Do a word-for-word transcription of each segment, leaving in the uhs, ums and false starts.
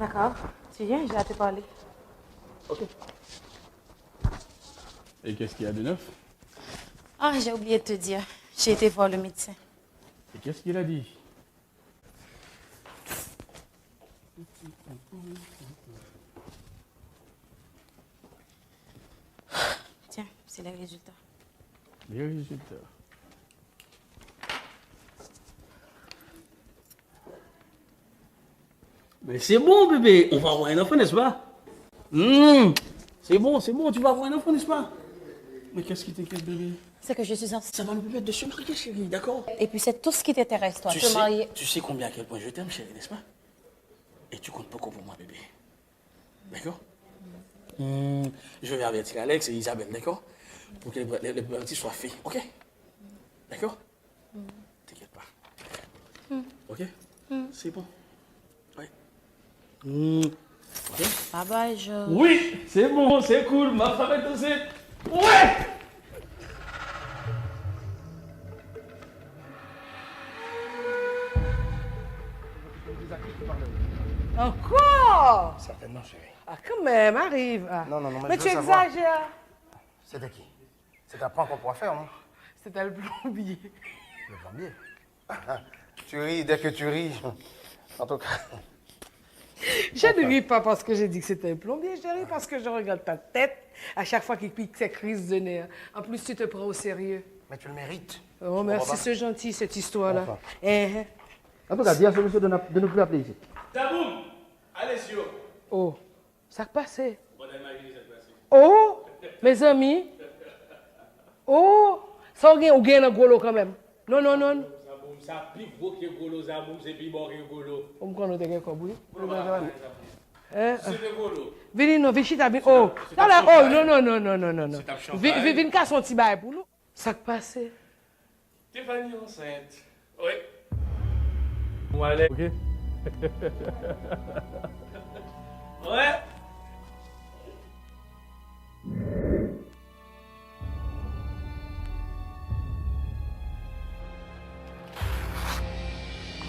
D'accord, tu viens, j'ai à te parler. Ok. Et qu'est-ce qu'il y a de neuf? Ah, j'ai oublié de te dire, j'ai été voir le médecin. Et qu'est-ce qu'il a dit? Tiens, c'est les résultats. Les résultats. Mais c'est bon, bébé. On va avoir un enfant, n'est-ce pas? Hmm. C'est bon, c'est bon, tu vas avoir un enfant, n'est-ce pas? Mais qu'est-ce qui t'inquiète, bébé? C'est que je suis enceinte. Ça va nous permettre de se marier, chérie, d'accord? Et puis c'est tout ce qui t'intéresse, toi, Tu te sais, marier. Tu sais combien à quel point je t'aime, chérie, n'est-ce pas? Et tu comptes beaucoup pour moi, bébé. D'accord? Hmm. Je vais avertir Alex et Isabelle, d'accord? Pour que les, les, les préparatifs soient faits, ok? D'accord? T'inquiète pas. Ok? C'est bon. Ouais. Hmm. Ok? Bye bye, Georges. Oui, c'est bon, c'est cool, ma femme est enceinte. Ouais! Encore? Certainement, chérie. Ah, quand même, arrive. Ah. Non, non, non, mais Mais je tu veux savoir. Exagères. C'était qui? C'était pas encore pour faire, non? C'était le plombier. Le plombier. Tu ris dès que tu ris. En tout cas. Je ne ris pas parce que j'ai dit que c'était un plombier, je ris parce que je regarde ta tête à chaque fois qu'il pique ses crises de nerfs. En plus, tu te prends au sérieux. Mais tu le mérites. Oh, merci, c'est gentil, cette histoire-là. Enfin. Eh, eh. En tout cas, dis à ce monsieur de, ne- de ne plus appeler ici. Taboum! Alessio! Oh, sa k pase? Bon, imagine ça se passer. Oh, mezanmi. Oh, sa w gen, ou gen nan gwo lo kanmenm. Non, non, non. Taboum, sa pi gwo ke golo, Taboum, se pi bon ke golo. Ou m konnen w te gen kòb, wi. Eh, Se te golo. Vini non, vin chita, vin. Oh, talè, oh, non, non, non, non, non, non, non. Se t ap Vin, vin, chanpay. Vin kase yon ti bagay pou nou. Sa k pase? Tiffany ansent. Wi. Mwen ale. Ok. Wi.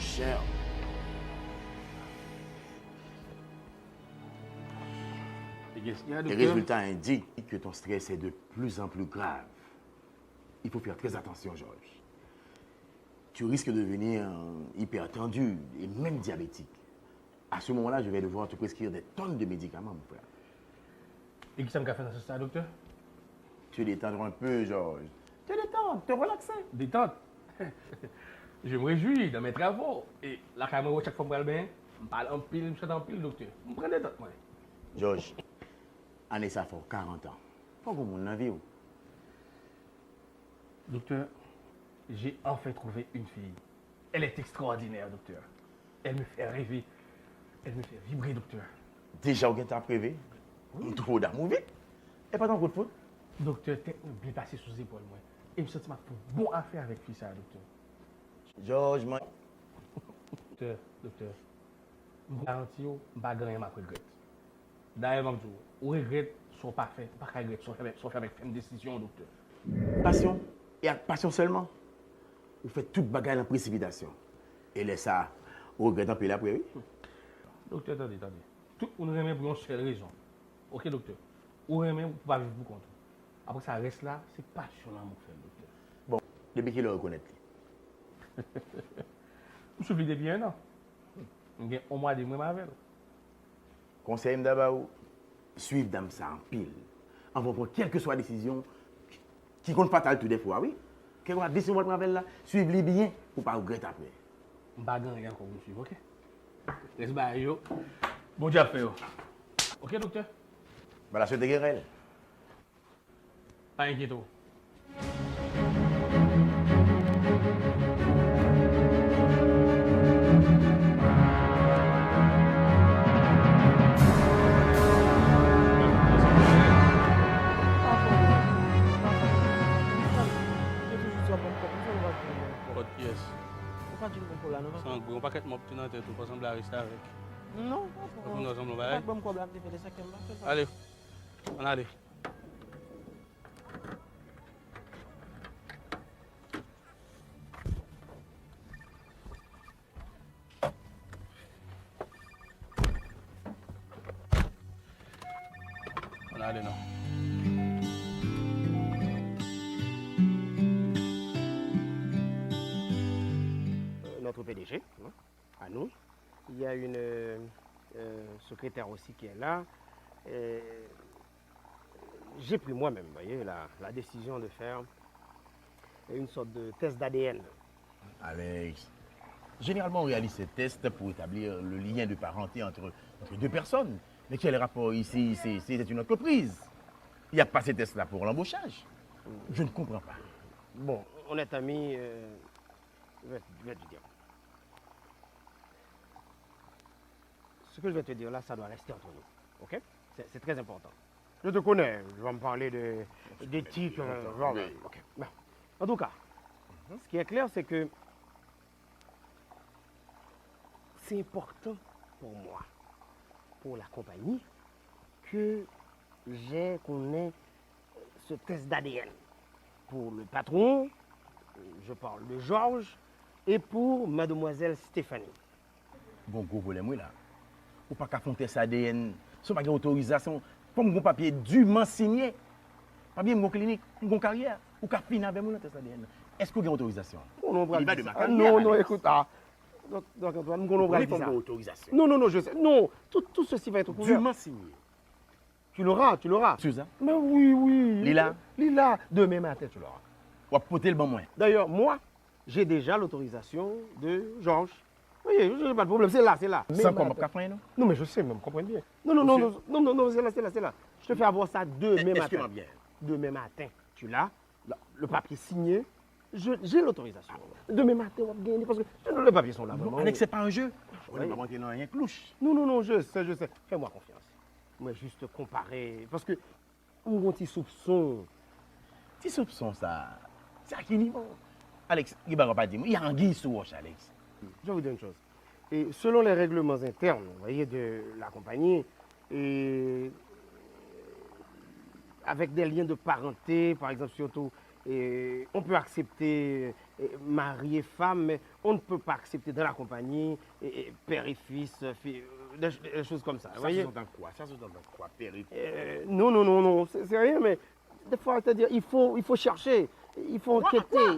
Cher. Et qu'est-ce qu'il y a, Les docteur? Résultats indiquent que ton stress est de plus en plus grave. Il faut faire très attention, Georges. Tu risques de devenir euh, hypertendu et même diabétique. À ce moment-là, je vais devoir te prescrire des tonnes de médicaments, mon frère. E kisa m ka fè nan sans sa, doktè? Te détendre un peu, Georges. Te détendre, te relaxer. Détente. Je me réjouis dans mes travaux. E lakay mwen, chak fwa m pral benyen, m pale anpil, m chante anpil, doktè. M pran detant mwen. Georges, ane sa fè w karant an. Fò w gon moun nan vi w. Docteur, j'ai enfin trouvé une fille. Elle est extraordinaire, docteur. Elle me fait rêver. Elle me fait vibrer, docteur. Deja w gentan ap reve? M twò damou vit. E pa t yon kout foud? Doktè, tèt mwen byen pase sou zepòl mwen. E m santi m ap fè yon bon afè avèk fi sa a, doktè. Georges, man. Doktè, doktè, m garanti w, m pa gen anyen m ap regrèt. Dayè, m ap di w, ou regrèt sa w pa fè, ou pa ka regrèt sa w fè, sa w fè avèk fè m desizyon, doktè. Pasyon, e ak pasyon sèlman, ou fè tout bagay nan presipitasyon. E lè sa a, ou regrèt anpil apre, wi. Doktè, tande, tande. Tout moun renmen pou yon sèl rezon. Oke, doktè? Ou renmen pou pa viv pou kont ou. Apre sa, rès la, se pasyon lanmou k fè l, doktè. Bon, depi kilè w rekonèt li? M swiv li depi en an. M gen yon mwa de mwen m avè l. Konsèy m ta ba ou, swiv dam sa anpil. Anvan w pran kèlkeswa desizyon ki konn fatal tou dèfwa, wi. Kèlkeswa desizyon w pral pran avè l la, swiv li byen pou w pa regrèt apre. M pa gen anyen ankò pou m swiv, oke? Rès bagay yo, Bondye ap fè yo. Oke, doktè? Ba l aswete gen rèl. Pa enkyete w. Yo toujou di w ap ban m kòb, m fè nou pa jwenn mwen ankò. Kòb kiyès? Ou pa jwenn mwen kòb la, non, papa? Sangle, yon pakèt mòp tou nan tèt ou, pa sanble avè sa avèk. Non, papa. Ou konn ansanm nou, Ou bagay? pa ban m kòb la, m te fè de sa kè m pa fè l, papa. Ale, ann ale. Ale non. Notre P D G, hein, à nous, il y a une euh, secrétaire aussi qui est là. Et j'ai pris moi-même, vous voyez, la, la décision de faire une sorte de test d'A D N. Alex, généralement on réalise ces tests pour établir le lien de parenté entre, entre deux personnes. Mais quel rapport ici? C'est c'est une entreprise. Il n'y a pas ces tests-là pour l'embauchage. Je ne comprends pas. Bon, honnêtement, euh, je vais, je vais te dire. Ce que je vais te dire là, ça doit rester entre nous. OK? C'est c'est très important. Je te connais, je vais me parler de d'éthique. Euh, voilà. OK. Bon. En tout cas, ce qui est clair, c'est que c'est important pour moi, pour la compagnie, que j'ai qu'on ait ce test d'A D N. Pour le patron, je parle de Georges, et pour mademoiselle Stéphanie. Gon gwo pwoblèm wi la. Ou pa ka fè yon tès A D N san w pa gen otorizasyon. Fò m gon papye diman sinye. Pa bliye m gon klinik, m gon karyè. Ou ka fini avè m wi nan tès A D N nan. Èske w gen otorizasyon? Konnen w pral Il va di de sa. ma carrière, Non, non, Alex. Écoute, ah. Donk, donk Antoine, m konnen w pral Wi, di fò m sa. gon otorizasyon. Non, non, non, je sais. Non, tout, tout, tout ceci va être couvert. Diman sinye. Tu l'auras, tu l'auras. Sou sa? Mais oui, oui. Li la? Li la. Demain matin, tu l'auras. W ap pote l ban mwen. D'ailleurs, moi, j'ai déjà l'autorisation de Georges. Oui, j'ai pas de problème. C'est là, c'est là. San kòb m ap ka fè anyen non? Non, mais je sais, mais on comprend bien. Non, non, non, Monsieur? Non, non, non, c'est là, c'est là, c'est là. Je te fais avoir ça demain Est-ce matin. Que mwen byen? Demain matin, tu l'as, le papier signé, je- j'ai l'autorisation. Demain matin, on va gagner parce que les papiers sont là. Non, Vraiment. Alex, c'est pas un jeu. Oui. Ou pa antre nan anyen klouch. Non, non, non, je sais, je sais. Fais-moi confiance. Moi, juste comparer. Parce que, on a un petit soupçon. Ti soupson sa, se a ki nivo? Alex, gen bagay w pa di m. Y a anguille sous roche, Alex. Je vais vous dire une chose. Et selon les règlements internes, vous voyez, de la compagnie, et avec des liens de parenté, par exemple, surtout, et on peut accepter euh, mari et femme, mais on ne peut pas accepter dans la compagnie et, et père et fils, euh, fi- euh, des, des choses comme ça. Vous Sa voyez? sous-entend quoi? Sa sous-entend quoi, père et fils? Euh, non, non, non, non, c'est c'est rien, mais des fois, c'est-à-dire, il faut, il faut chercher, il faut Quoi, enquêter. Quoi?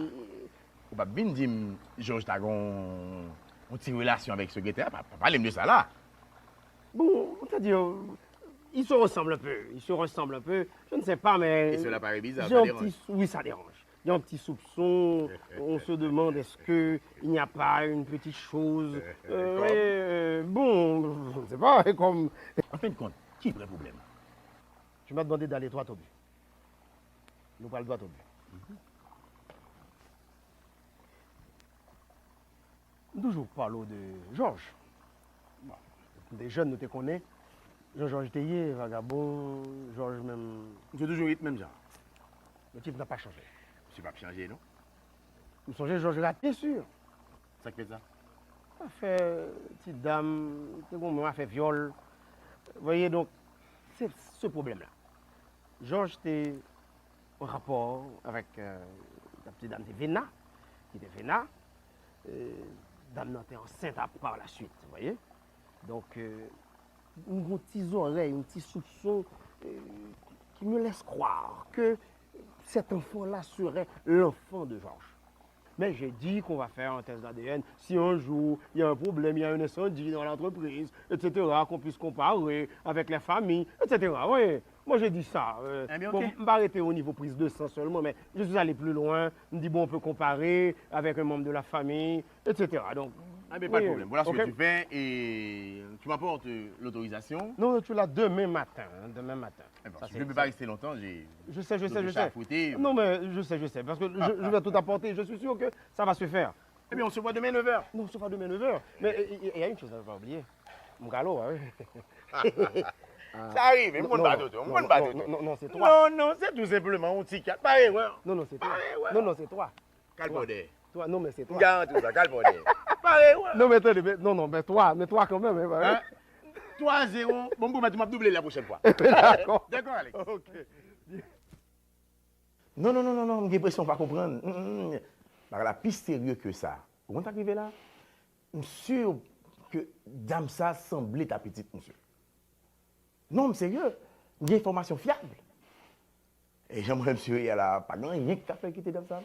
Ou p ap vin di m Georges ta gen yon ti relasyon avèk sekretè a? Pa pa pale m de sa la. Bon, c'est-à-dire, ils se ressemblent un peu, ils se ressemblent un peu, je ne sais pas, mais... Et cela paraît bizarre, j'ai ça un dérange. Petit, oui, ça dérange. Il y a un petit soupçon, on se demande est-ce que il n'y a pas une petite chose. Euh, Comme? euh, bon, je ne sais pas, comme... An fen de kont, ki vrè pwoblèm? Tu m'as demandé d'aller droit au but. Nou pral droit au but. M toujou pale w de Jòj. Bon, nou te jèn, nou te konnen jan Jòj te ye, vagabon, Jòj menm. Misye toujou ret menm jan. Le type n'a pas changé. Misye p ap chanje, non. M sonje Jòj la, byen si. Sa k fè sa? Afè ti dam, te gon menm afè vyòl. Voyez, donk, se se pwoblèm la. Jòj te an rapò avèk euh, ti dam te Vena, ki te Vena. Euh, dam nan te ansent ap par la suite, vous voyez. Donk, euh, m gon ti zòrèy, yon ti soupson euh, qui me laisse croire que cet enfant-là serait l'enfant de Georges. Mais j'ai dit qu'on va faire un test d'A D N. Si un jour il y a un problème, il y a un incendie dans l'entreprise, et cetera, qu'on puisse comparer avec la famille, et cetera. Oui, moi j'ai dit ça. Euh, Eh bien, bon, ok. M pa rete au niveau prise de sang seulement, mais je suis allé plus loin. M di, bon, on peut comparer avec un membre de la famille, et cetera. Donc, Ah ben, pas de oui, problème. Voilà ce ok. Que tu fais et tu m'apportes euh, l'autorisation. Non, tu l'as demain matin, hein, demain matin. Eh ben, Ça, je c'est- ne peux pas rester longtemps, j'ai Je sais, je sais, je déjà sais. Fouetté. Non, mais je sais, je sais, parce que je, je vais tout apporter. Je suis sûr que ça va se faire. Eh bien, on se voit demain neuf heures. Non, on se voit demain neuf heures. Mais euh, il y a une chose à ne pas oublier. M galo, ah oui. Sa rive, m konn ba toto, m konn ba toto. Non, non, c'est toi. Non, non, c'est tout simplement un ticket. Pas erreur. Non, non, c'est toi. Ah, ouais. Non, non, c'est toi. Calme-toi. Toi, non, mais c'est M toi. Garanti sa, calme-toi. Pas erreur. Non, mais attendez, mais, non, non, mais toi, mais toi quand même. Hein, Hein? trois zéro. Bon, m pwomèt ou m ap double la pwochèn fwa. D'accord. D'accord, Alex. Ok. Non, non, non, non, non, m gen enpresyon w pa konprann. Mm, mm, mm. Bagay la pi serye ke sa. Ou konn sa k rive la? M si ke dam sa sanble ta pitit misye. Non, m serye. M gen enfòmasyon fyab. E jan mwen wè misye ye a la, pa gen anyen ki ka fè l kite dam sa.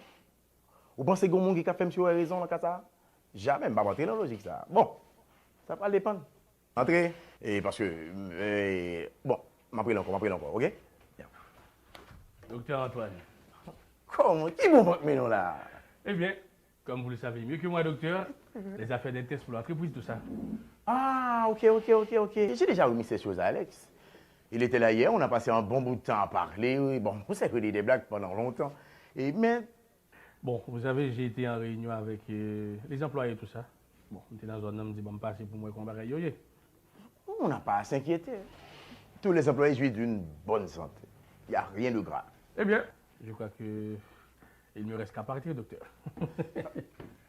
Ou panse gen yon moun ki ka fè misye wè rezon nan ka sa? Jamè, m p ap antre nan lojik sa. Bon, sa pral depann. Antre, e paske, e, bon, m ap rele ankò, m ap rele ankò, oke? Doktè Antoine. Kòman? Ki bon bank mennen w la? Eh bien, comme vous le savez mieux que moi, docteur, les affaires des tests pour l'entreprise, tout ça. Ah, ok, ok, ok, ok. J'ai déjà remis ces choses à Alex. Il était là hier, on a passé un bon bout de temps à parler. Oui, bon, on s'est fait des blagues pendant longtemps. Et, mais Bon, vous savez, j'ai été en réunion avec euh, les employés, tout ça. Bon, m te nan zòn nan, m di, bon, m pase pou m wè kòman bagay yo ye. On n'a pas à s'inquiéter. Tous les employés jouissent d'une bonne santé. Il n'y a rien de grave. Eh bien, je crois que il me reste qu'à partir, docteur.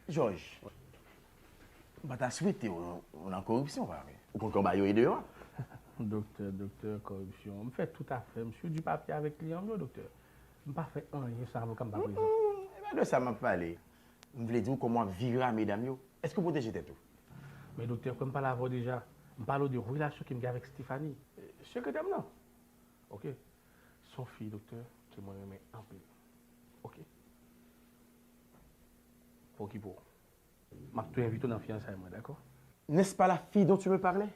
Georges, m pa ta swete w, w nan koripsyon, pa vre? Ou konn kòb yo e deyò? Doktè, doktè, koripsyon. M fè tout afè m, m sou di papye avèk kliyan m yo, doktè. M pa fè anyen san avoka m pa prezan. E pa de sa m ap pale. M vle di w kòman w ap vire a medam yo. Èske w pwoteje tèt ou? Men doktè, kwè m pale avè w deja. M pale w de relasyon ke m gen avèk Stephanie, sekretè m nan. Ok? Se yon fi, doktè, ke mwen renmen anpil. Ok? Fò w okipe w. M ap tou envite w nan fiyansay mwen, dakò? N'est-ce pas la fille dont tu me parlais?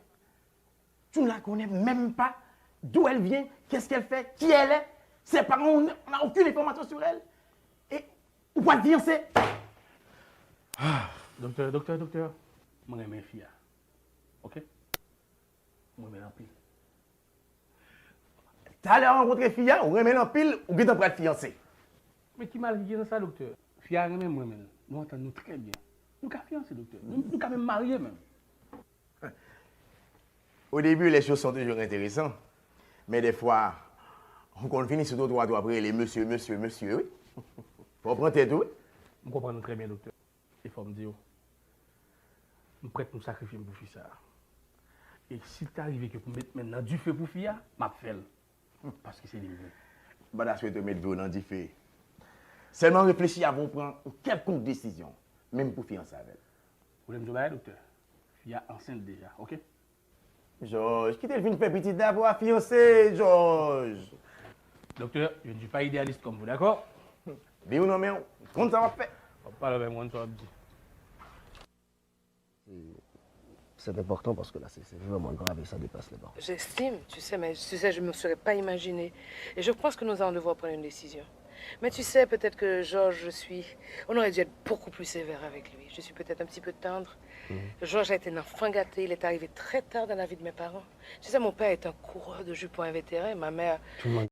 Tu ne la connais même pas, d'où elle vient, qu'est-ce qu'elle fait, qui elle est. Ses parents, on n'a aucune information sur elle. Et ou pas fiancé. Doktè, doktè, doktè, mwen renmen fi a. Ok? Mwen renmen l anpil. Talè w rankontre fi a, ou renmen l anpil, ou gentan pral fiyanse. Men ki mal ki gen nan sa, doktè? Fi a renmen m, mwen renmen l. Nou antann nou trè byen. Nou ka fiyanse, doktè. Nou, nou ka menm marye menm. Au début, les choses sont toujours intéressantes. Men dèfwa, ou konn fini sou twotwa tou ap rele mesye, mesye, mesye, wi. Fò w pran tèt ou, wi. M konprann ou trè byen, doktè. E fò m di w, m prèt pou m sakrifye m pou fi sa a. E si l ta rive ke pou m met men m nan dife pou fi a, m ap fè l. Paske se li m vle. M pa ta swete w met vi w nan dife. Sèlman reflechi avan w pran yon kèlkonk desizyon, menm pou fiyanse avè l. Ou vle m di w bagay, doktè? Fi a ansent deja, ok? Jòj, kite l vin fè pitit la pou w fiyanse, Jòj. Docteur, je ne suis pas idéaliste comme vous, d'accord? Bi w nan men w, konn sa w ap fè. W ap pale avè m, konn sa w ap di. C'est important parce que là, c'est c'est vraiment grave et ça dépasse les bornes. J'estime, tu sais, mais tu sais, je ne me serais pas imaginé. Et je pense que nous allons devoir prendre une décision. Mais tu sais, peut-être que Georges, je suis. On aurait dû être beaucoup plus sévère avec lui. Je suis peut-être un petit peu tendre. Georges a été un enfant gâté. Il est arrivé très tard dans la vie de mes parents. Tu sais, mon père est un coureur de jupons invétéré. Ma mère. Tout le monde